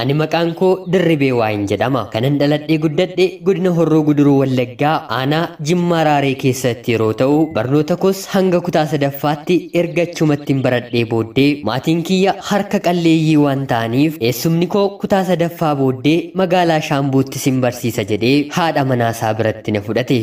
Ani maqaan koo Dirribee Waayin jedhama. Kanan dhaladhee guddadhe godina Horroo Guduruu Wallaggaa aanaa Jimmaa Raaree keessatti yeroo ta'u, barnoota koos hanga kutaa sadaffaatti erga achumatti hin baradhee booddee maatiin kiyya harka qalleeyyii waan ta'aniif eessumni koo kutaa sadaffaa booddee magaalaa Shaambuutti sin barsiisa jedhee haadha manaasaa biratti na fudhate.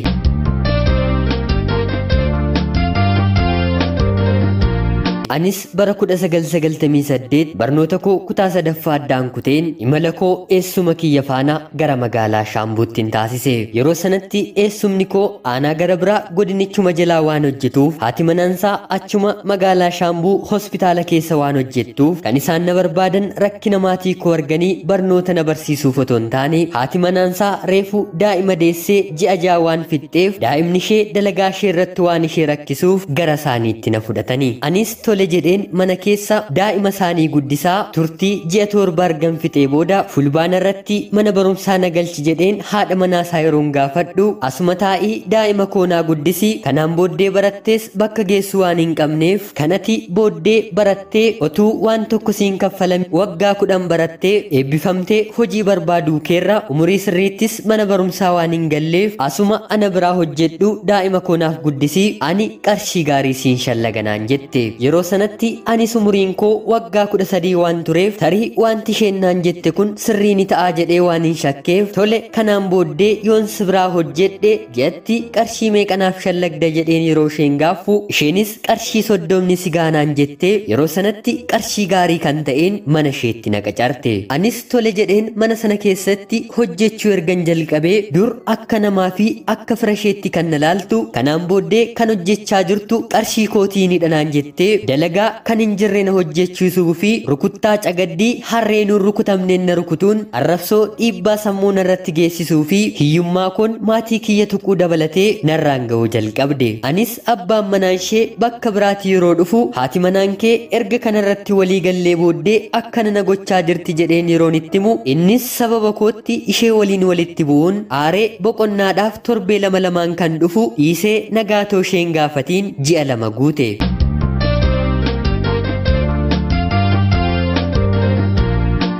Anis bara 1998 barnoota koo kutaa sadaffaa addaan kuteen imala koo eessuma kiyya faana gara magaalaa Shaambuutti hin taasise. Yeroo sanatti eessumni koo aanaa gara biraa godinichuma jalaa waan hojjetuuf haati manaansaa achuma magaalaa Shaambuu hospitaala keessa waan hojjettuuf kan isaan na barbaadan rakkina maatii koo arganii barnoota na barsiisuuf otoo hin taane haati manaansaa reefu daa'ima deessee ji'a ja'a waan fixxeef daa'imni ishee dalagaa ishee irratti waan ishee rakkisuuf gara isaaniitti na fudhatani. Anis tole jedheen mana keessa daa'ima isaanii guddisaa turtii ji'a 7 argan fixee booda fulbaana irratti mana barumsaa na galchi jedheen haadha manaasaa yeroon gaafadhu asuma taa'ii daa'ima koo naa guddisi kanaan booddee barattees bakka geessu waan hin qabneef kanati booddee barattee otuu waan tokko siin kaffalame waggaa 10 barattee eebbifamtee hojii barbaaduu keerra umurii sirriittis mana barumsaa waan hin galleef asuma ana biraa hojjedhu daa'ima koo naaf guddisi ani qarshii gaarii siin shallaganaan jette. Yeroo sanatti anis umuriin koo waggaa 13 waan tureef tarii wanti isheen naan jette kun sirrii ni ta'a jedhee waan hin shakkeef tole kanaan booddee yoon si biraa hojjedhe jetti qarshii meeqanaaf shallagda jedheen yeroo isheen gaaffu isheenis qarshii 30 si gaanaan jettee yeroo sanatti qarshii gaarii kan ta'een mana isheetti na qacarte. Anis tole jedheen mana sana keessatti hojjechuu ergan jalqabee dur akka namaa fi akka fira isheetti kan na laaltu kanaan booddee kan hojjechaa jirtu qarshii kootiinidha naan jettee dalagaa kan hin jirre na hojjechiisuu fi rukuttaa cagaddii harreenuun rukutamneen na rukutuun arrabsoo dhiibbaa sammuu narratti geessisuu fi hiyyummaa koon maatii kiyya tuquu dabalatee narraan ga'uu jalqabde. Anis abbaan manaan ishee bakka biraatti yeroo dhufu haati manaan kee erga kanarratti walii gallee booddee akkana na gochaa jirti jedheen yeroon itti himu innis sababa kootti ishee waliin walitti bu'uun aaree boqonnaadhaaf torbee lama lamaan kan dhufu dhiisee nagaatoo isheen gaafatiin ji'a 2 guute.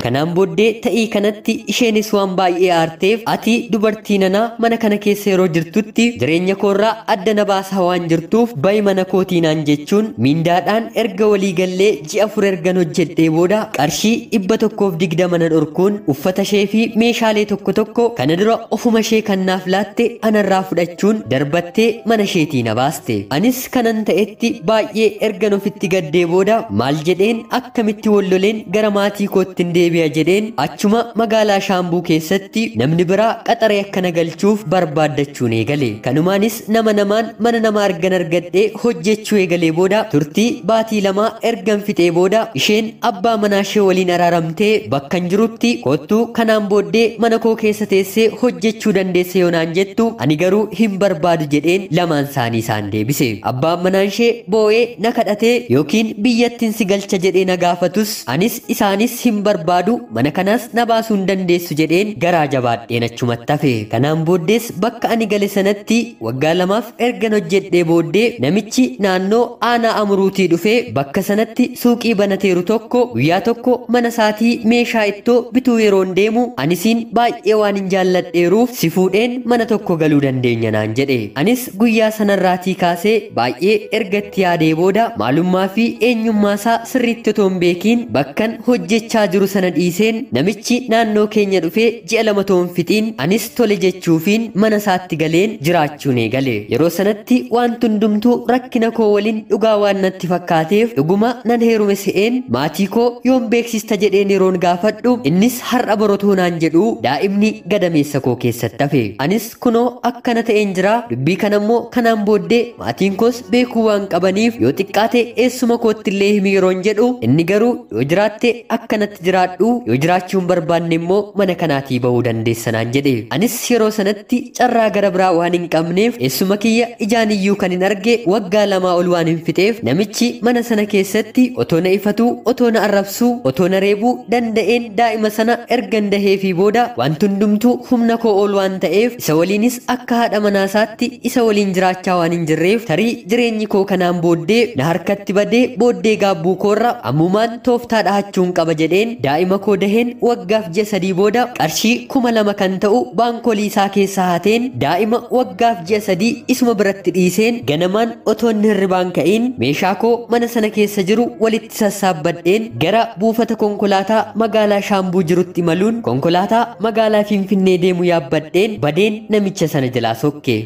Kanaan booddee ta'ii kanatti isheenis waan baay'ee aarteef ati dubartii nanaa mana kana keessa yeroo jirtutti jireenya koorraa adda na baasaa waan jirtuuf bayi mana kootii naan jechuun miindaadhaan erga walii gallee ji'a 4 ergan hojjedhee booda qarshii 120 na dhorkuun uffata ishee fi meeshaalee tokko tokko kana dura ofuma ishee kan naaf laatte anarraa fudhachuun darbattee mana isheetii na baaste. Anis kanan ta'etti baay'ee ergan ofitti gaddee booda maal jedheen akkamitti walloleen gara maatii kootti hin deebi'e jedheen achuma magaalaa Shaambuu keessatti namni biraa qaxaree akka na galchuuf barbaaddachuun eegale. Kanumaanis nama namaan mana nama argan argadhee hojjechuu eegalee booda turtii baatii 2 ergan fixee booda isheen abbaa manaa ishee waliin araaramtee bakka hin jirutti kottuu kanaan booddee mana koo keessa teessee hojjechuu dandeesse yoo naan jettu ani garuu hin barbaadu jedheen lamaan isaanii isaan deebise. Abbaan manaa ishee boo'ee na kadhatee yookiin biyyattiin si galcha jedhee na gaafatus anis isaanis hin barbaadu mana kanaas na baasuu hin dandeessu jedheen garaa jabaadheen achumatti hafe. Kanaan booddees bakka ani gale sanatti waggaa 2 ergan hojjedhee booddee namichi naannoo aanaa Amuruutii dhufee bakka sanatti suuqii banateeru tokko guyyaa tokko mana isaatii meeshaa ittoo bituu yeroon deemu anisiin baay'ee waan hin jaalladheeruuf si fuudheen mana tokko galuu dandeenya naan jedhe. Anis guyyaa sanarraatii kaasee baay'ee ergatti yaadee booda maalummaa fi eenyummaa isaa sirriitti otoo hin beekiin bakkan hojjechaa jiru sana dhiiseen namichi naannoo keenya dhufee ji'a 2 toon fixiin anis tole jechuufiin mana isaatti galeen jiraachuun eegale. Yeroo sanatti wanti hundumtuu rakkina koo waliin dhugaa waan natti fakkaateef dhuguma nan heerume se'een maatii koo yoon beeksista jedheen yeroon gaafadhu innis har'a borotoo naan jedhu daa'imni gadameessa koo keessatti hafe. Anis kunoo akkana ta'een jira dubbii kanammoo kanaan booddee maatiin koos beekuu waan qabaniif yoo xiqqaate eessuma kootti illee himi yeroon jedhu inni garuu yoo jiraatte akkanatti jiraadhu yoo jiraachuu hin barbaanne immoo mana kanaatii bahuu dandeessanaan jedhe. Anis yeroo sanatti carraa gara biraa waan hin qabneef eessuma kiyya ijaan iyyuu kan hin arge waggaa 2 ol waan hin fixeef namichi mana sana keessatti otoo na ifatuu otoo na arrabsuu otoo na reebuu danda'een daa'ima sana ergan dahee fi booda wanti hundumtuu humna koo ol waan ta'eef isa waliinis akka haadha manaasaatti isa waliin jiraachaa waan hin jirreef tarii jireenyi koo kanaan booddee na harkatti badee booddee gaabbuu koorra ammumaan tooftaa dhahachuun qaba jedheen daa'ima daa'ima koo daheen waggaaf ji'a 3 booda qarshii 2000 kan ta'u baankolii isaa keessaa hateen daa'ima waggaaf ji'a 3 isuma biratti dhiiseen ganamaan otoo inni hirribaan ka'in meeshaa koo mana sana keessa jiru walitti sassaabbadheen gara buufata konkolaataa magaalaa Shaambuu jirutti imaluun konkolaataa magaalaa Finfinnee deemu yaabbadheen badeen namicha sana jalaa sokke.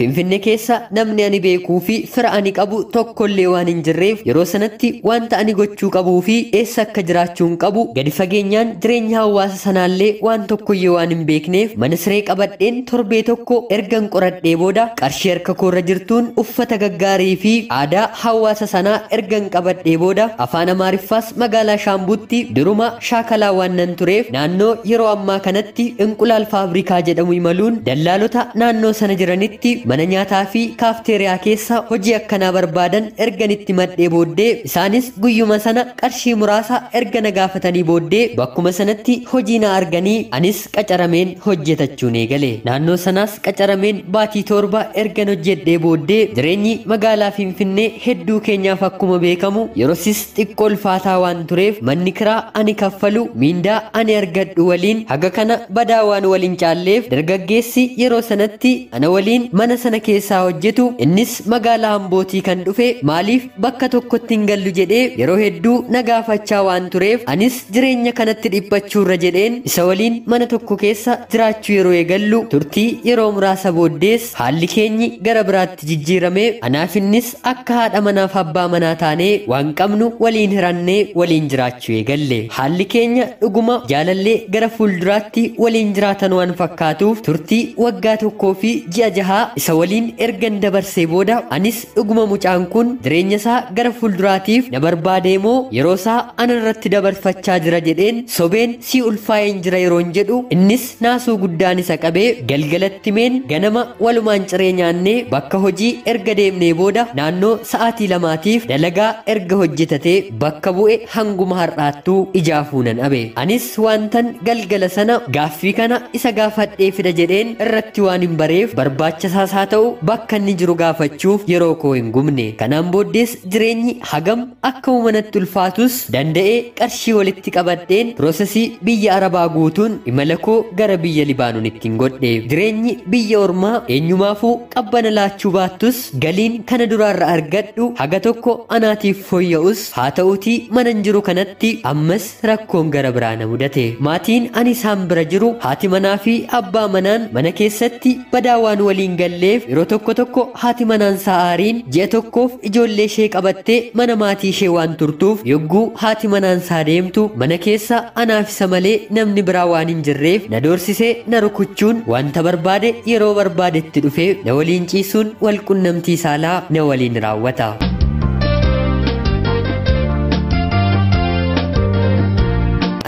Finfinnee keessa namni ani beekuu fi fira ani qabu tokkollee waan hin jirreef yeroo sanatti wanta ani gochuu qabuu fi eessa akka jiraachuun qabu gadi fageenyaan jireenya hawaasa sanaallee waan tokkoyyee waan hin beekneef mana siree qabadheen torbee tokko ergan qoradhee booda qarshii harka koorra jirtuun uffata gaggaarii fi aadaa hawaasa sanaa ergan qabadhee booda afaan Amaariffaas magaalaa Shaambuutti duruma shaakalaa waan nan tureef naannoo yeroo ammaa kanatti Inqulaal Faabrikaa jedhamu imaluun dallaalota naannoo sana jiranitti mana nyaataa fi kaafteeriyaa keessa hojii akkanaa barbaadan erganitti madhee booddee isaanis guyyuma sana qarshii muraasa erga na gaafatanii booddee bakkuma sanatti hojii na arganii anis qacarameen hojjetachuun eegale. Naannoo sanaas qacarameen baatii 7 ergan hojjedhee booddee jireenyi magaalaa Finfinnee hedduu keenyaaf akkuma beekamu yeroosis xiqqoo ulfaataa waan tureef manni kiraa ani kaffalu miindaa ani argadhu waliin haga kana badaa waan waliin caalleef dargaggeessi yeroo sanatti ana waliin mana sana keessaa hojjetu innis magaalaa Ambootii kan dhufe maaliif bakka tokkotti hin gallu jedhee yeroo hedduu na gaafachaa waan tureef anis jireenya kanatti dhiphachuurra jedheen isa waliin mana tokko keessa jiraachuu yeroo eegallu turtii yeroo muraasa booddees haalli keenyi gara biraatti jijjiirame anaaf innis akka haadha manaaf abbaa manaa taanee waan qabnu waliin hirannee waliin jiraachuu eegalle. Haalli keenya dhuguma jaalallee gara fuulduraatti waliin jiraatan waan fakkaatuuf turtii waggaa 1 fi ji'a 6 isa waliin ergan dabarsee booda anis dhuguma mucaan kun jireenya isaa gara fuulduraatiif na barbaadee moo yeroo isaa ana irratti dabarfachaa jira jedheen sobeen si ulfaa'een jira yeroon jedhu innis naasuu guddaan isa qabee galgalatti meen ganama walumaan ciree nyaannee bakka hojii erga deemnee booda naannoo sa'aatii 2tiif dalagaa erga hojjetatee bakka bu'e hanguma har'aattuu ijaafuu nan abe. Anis wantan galgala sana gaaffii kana isa gaafadhee fida jedheen irratti waan hin bareef barbaachisaas haa ta'u bakka inni jiru gaafachuuf yeroo koo hin gubne. Kanaan booddees jireenyi hagam akka manatti ulfaatus danda'ee qarshii walitti qabadheen piroosesii biyya Arabaa guutuun imala koo gara biyya Libaanoon ittiin godhe. Jireenyi biyya ormaa eenyumaafuu qabbana laachuu baattus galiin kana duraarra argadhu haga tokko anaatiif fooyya'us haa ta'uutii mana hin jiru kanatti ammas rakkoon gara biraa na mudate. Maatiin ani isaan bira jiru haati manaa fi abbaa manaan mana keessatti badaa waan waliin galleef yeroo tokko tokko haati manaan sa'aariin ji'a tokkoof ijoollee ishee qabattee mana maatii ishee waan turtuuf yogguu haati manaan saa deemtu mana keessa anaaf isa malee namni biraa waan hin jirreef na doorsisee na rukuchuun wanta barbaade yeroo barbaadetti dhufee na waliin ciisuun wal qunnamtii saalaa na waliin raawwata.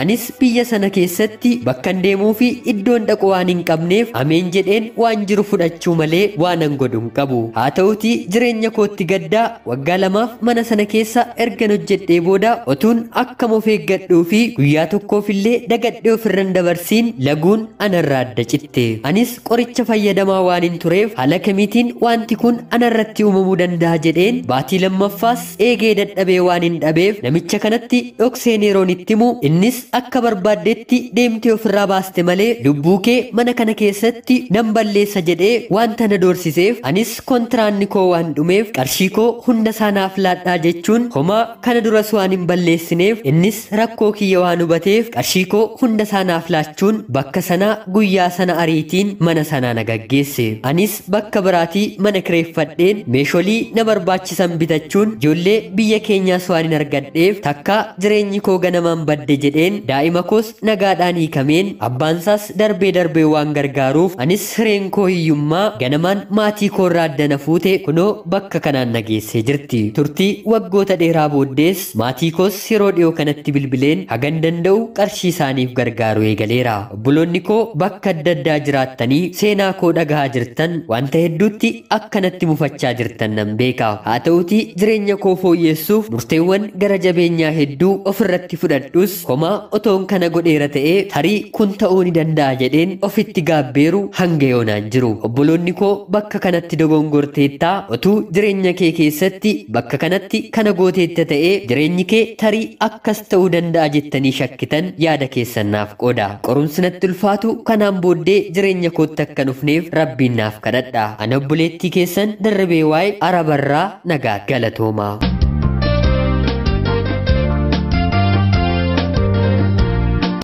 Anis biyya sana keessatti bakkan deemuu fi iddoon dhaqu waan hin qabneef ameen jedheen waan jiru fudhachuu malee waan an godhu hin qabu. Haa ta'utii jireenya kootti gaddaa waggaa 2 mana sana keessa ergan hojjedhee booda otuun akkam of eeggadhuu fi guyyaa tokkoof illee dagadhee ofirran dabarsiin laguun anarraa adda citte. Anis qoricha fayyadamaa waan hin tureef haala kamiitiin wanti kun anarratti uumamuu danda'a jedheen baatii lammaffaas eegee dadhabee waan hin dhabeef namicha kanatti dhokseen yeroon itti himu innis akka barbaaddetti deemtee ofirraa baaste malee lubbuu kee mana kana keessatti nan balleessa jedhee wanta na doorsiseef anis kontiraanni koo waan dhumeef qarshii koo hunda isaanaaf laadhaa jechuun homaa kana duras waan hin balleessineef innis rakkoo kiyya waan hubateef qarshii koo hunda isaanaaf laachuun bakka sanaa guyyaa sana ariitiin mana sanaa na gaggeesse. Anis bakka biraatii mana kireeffadheen meesholii na barbaachisan bitachuun ijoollee biyya keenyaas waan hin argadheef takka jireenyi koo ganamaan badde jedheen daa'ima koos nagaadhaan hiikameen abbaansaas darbee darbee waan gargaaruuf anis hireen koo hiyyummaa ganamaan maatii koorraa adda na fuute kunoo bakka kanaan na geessee jirti. Turtii waggoota dheeraa booddees maatii koos yeroo dhiyoo kanatti bilbileen hagan danda'u qarshii isaaniif gargaaru eegaleera. Obboloonni koo bakka adda addaa jiraattanii seenaa koo dhagahaa jirtan wanta hedduutti akkanatti mufachaa jirtan nan beeka. Haa ta'utii jireenya koo fooyyessuuf murteewwan gara jabeenyaa hedduu ofirratti fudhadhus homaa otoon kana godheera ta'ee tarii kun ta'uu ni danda'a jedheen ofitti gaabbeeru hanga yoonaan jiru. Obboloonni koo bakka kanatti dogongorteettaa, otuu jireenya kee keessatti bakka kanatti kana gooteetta ta'ee jireenyi kee tarii akkas ta'uu danda'a jettanii shakkitan yaada keessan naaf qooda. Qorumsi natti ulfaatu kanaan booddee jireenya kootti akka dhufneef Rabbiin naaf kadhadha. Ana obboleettii keessan Darrabee waa'ee Arabarraa nagaa galatoomaa.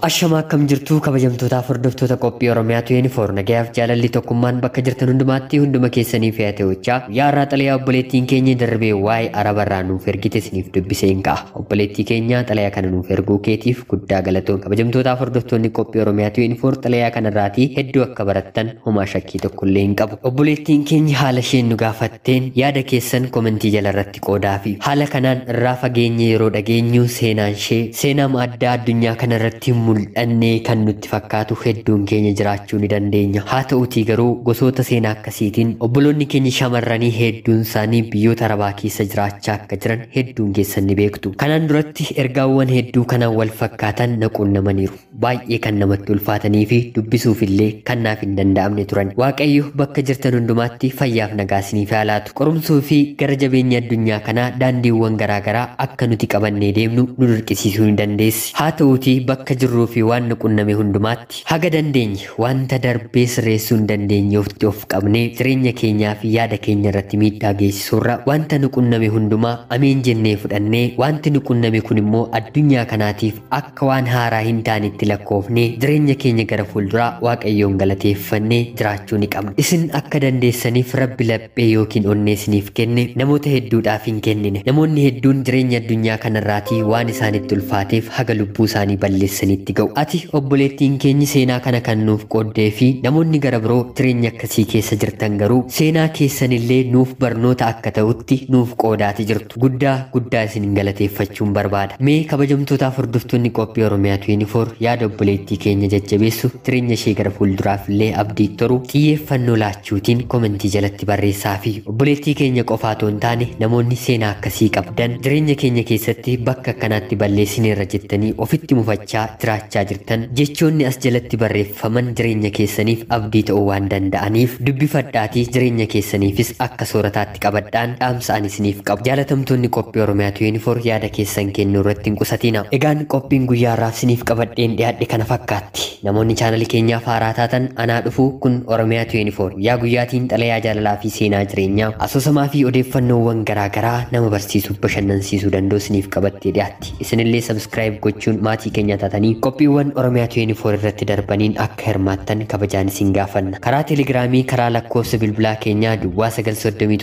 Ashama akkam jirtu kabajamtootaaf hordoftoota qophii Oromiyaa 24 nagayaaf jaalalli tokkummaan bakka jirtan hundumaatti hunduma keessanii fe'ate hojjaa guyyaa har'aa xalayaa obboleettiin keenya Darbee waa'ee Arabarraa nuuf ergite isiniif dubbisee hin ka'a. Obboleettii keenya xalayaa kana nuuf erguu keetiif guddaa galatoon. Kabajamtootaaf hordoftoonni qophii Oromiyaa 24 xalayaa kanarraatii hedduu akka barattan homaa shakkii tokkollee hin qabu. Obboleettiin keenya haala isheen nu gaafatteen yaada keessan komentii jalarratti qoodaafi haala kanaan irraa fageenya yeroo dhageenyu seenaan ishee seenaa addaa addunyaa kanarratti mul'annee kan nutti fakkaatu hedduun keenya jiraachuu ni dandeenya. Haa ta'utii garuu gosoota seenaa akkasiitiin obboloonni keenya shamarranii hedduun isaanii biyyoota Arabaa keessa jiraachaa akka jiran hedduun keessan ni beektu. Kanaan duratti ergaawwan hedduu kanaan wal fakkaatan na quunnamaniiru. Baay'ee kan namatti ulfaatanii fi dubbisuuf illee kan naaf hin danda'amne turan. Waaqayyo bakka jirtan hundumaatti fayyaaf nagaa isiniif haa laatu. Qorumsuu fi gara jabeenya addunyaa kanaa daandiiwwan garaagaraa akka nuti qabannee deemnu nu dirqisiisuu ni dandeessi. Haa ta'utii bakka jirru fi waan nu qunname hundumaatti haga dandeenye wanta darbee sirreessuu hin dandeenye ofitti of qabnee jireenya keenyaa fi yaada keenya irratti miidhaa geessisuurra wanta nu qunname hundumaa ameen jennee fudhannee wanti nu qunname kun immoo addunyaa kanaatiif akka waan haaraa hin taanetti lakkoofnee jireenya keenya gara fuulduraa Waaqayyoon galateeffannee jiraachuu ni qabna. Isin akka dandeessaniif Rabbi laphee yookiin onnee isiniif kenne namoota hedduudhaaf hin kennine. Namoonni hedduun jireenya addunyaa kanarraatii waan isaanitti ulfaateef haga lubbuu isaanii balleessanitti ga'u. Ati obboleettiin keenyi seenaa kana kan nuuf qooddee fi namoonni gara biroo jireenya akkasii keessa jirtan garuu seenaa keessanillee nuuf barnoota akka ta'utti nuuf qoodaati jirtu. Guddaa guddaa isin galateeffachuun barbaada. Mee kabajamtootaaf hordoftoonni qophii Oromiyaa 24 yaada obboleettii keenya jajjabeessu jireenya ishee gara fuulduraaf illee abdii toru xiyyeeffannoo laachuutiin komentii jalatti barreessaa fi obboleettii keenya qofaa otoo hin taane namoonni seenaa akkasii qabdan jireenya keenya keessatti bakka akkanaatti balleessineerra jettanii ofitti mufachaa jiraachaa jirtan jechoonni as jalatti barreeffaman jireenya keessaniif abdii ta'uu waan danda'aniif dubbifadhaatii jireenya keessaniifis akka soorataatti qabadhaan dhaamsa ani isiniif qabu. Jaalatamtoonni qophii Oromiyaa 24 yaada keessan kennuu irratti hin qusatina. Egaan qophiin guyyaa har'aaf isiniif qabadheen dhiyaadhe kana fakkaatti. Namoonni chaanalii keenyaaf haaraa taatan anaa dhufu kun Oromiyaa 24 guyyaa guyyaatiin xalayaa jaalalaa fi seenaa jireenyaa asoosamaa fi odeeffannoowwan garaagaraa nama barsiisuuf bashannansiisuu danda'u isiniif qabattee dhiyaatti. Isinillee subscribe gochuun maatii keenya taatanii qophiiwwan Oromiyaa 24 irratti darbaniin akka hirmaattan kabajaan isin gaafanna. Karaa Telegiraamii karaa lakkoofsa bilbilaa keenyaa duwwaa 937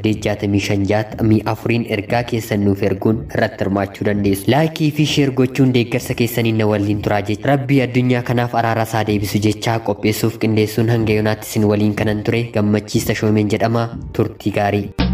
38 65 ergaa keessan nuuf erguun irratti hirmaachuu dandeessu. Laayikii fi sheer gochuun deeggarsa keessaniin na waliin turaa jecha Rabbii addunyaa kanaaf araara isaa deebisu jechaa qopheessuuf qindeessuun hanga yoonaatti isin waliin kanan ture Gammachiis Tashoomeen jedhama. Turtii gaarii.